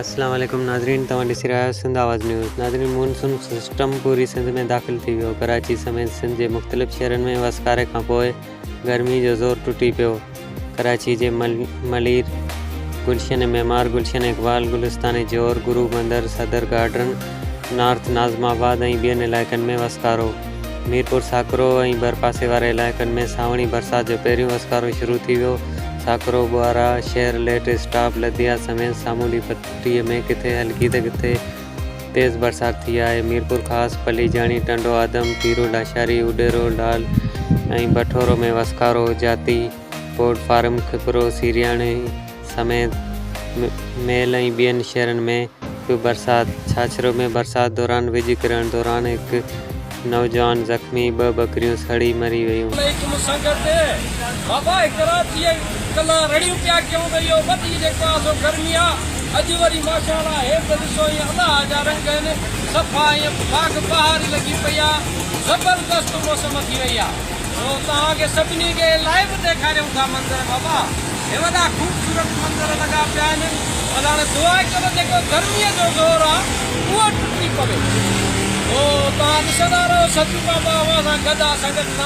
اسلام عليڪم ناظرين توهان ڏسي رهيا آهيو سنڌ آواز نيوز ناظرين مونسون سسٽم پوري سنڌ ۾ داخل ٿي ويو ڪراچي سميت سنڌ جي مختلف شهرن ۾ وسڪاري کانپوء گرمي جو زور ٽٽي پيو ڪراچي جي ملير گلشن معمار گلشن اقبال گلستان جوهر گرو بندر صدر گارڊن نارٿ ناظم آباد ۽ ٻين علائقن ۾ وسڪارو ميرپور ساڪرو ۽ ڀرپاسي واري علائقن ۾ سانوڻي برسات جو پهريون وسڪارو شروع ٿي ويو. ساڪرو، ٻوهارا، شهر، ليٽ اسٽاپ، لڌيا سميت سامونڊي پٽي ۾ ڪٿي هلڪي ته ڪٿي تيز برسات ٿي آهي. ميرپورخاص، پليجاڻي، ٽنڊو آدم، پيرو لاشاري، اڏيرو لال ۽ بٺورو ۾ وسڪارو، جاتي، بورڊ فارم، کپرو، سيرياڻي سميت ميل ۽ ٻين شهرن ۾ به برسات، ڇاڇرو ۾ برسات دوران وڄ ڪرڻ دوران هڪ نوجوان زخمي، ٻه ٻڪريون سڙي مري ويون. عليڪم سنگت بابا هي ڪراچي ۽ ڪلهه رڙيون پيا ڪيون ته اهو وڏي جيڪو آ سو گرمي آ اڄ وري ماشاءالله هي ته ڏسو ائين الله جا رنگ آهن صفا ائين باغ بهاري لڳي پئي آ زبردست موسم ٿي وئي آ سو توهان کي سڀني کي لائيو ڏيکاريون ٿا منظر بابا هي وڏا خوبصورت منظر لڳا پيا آهن بس هاڻي دعا ڪيو ته جيڪو گرمي جو زور آ اهو ٽٽي پوي سو توهان ڏسندا رهو سچو بابا اوهان سان گڏ آ سنگت سان.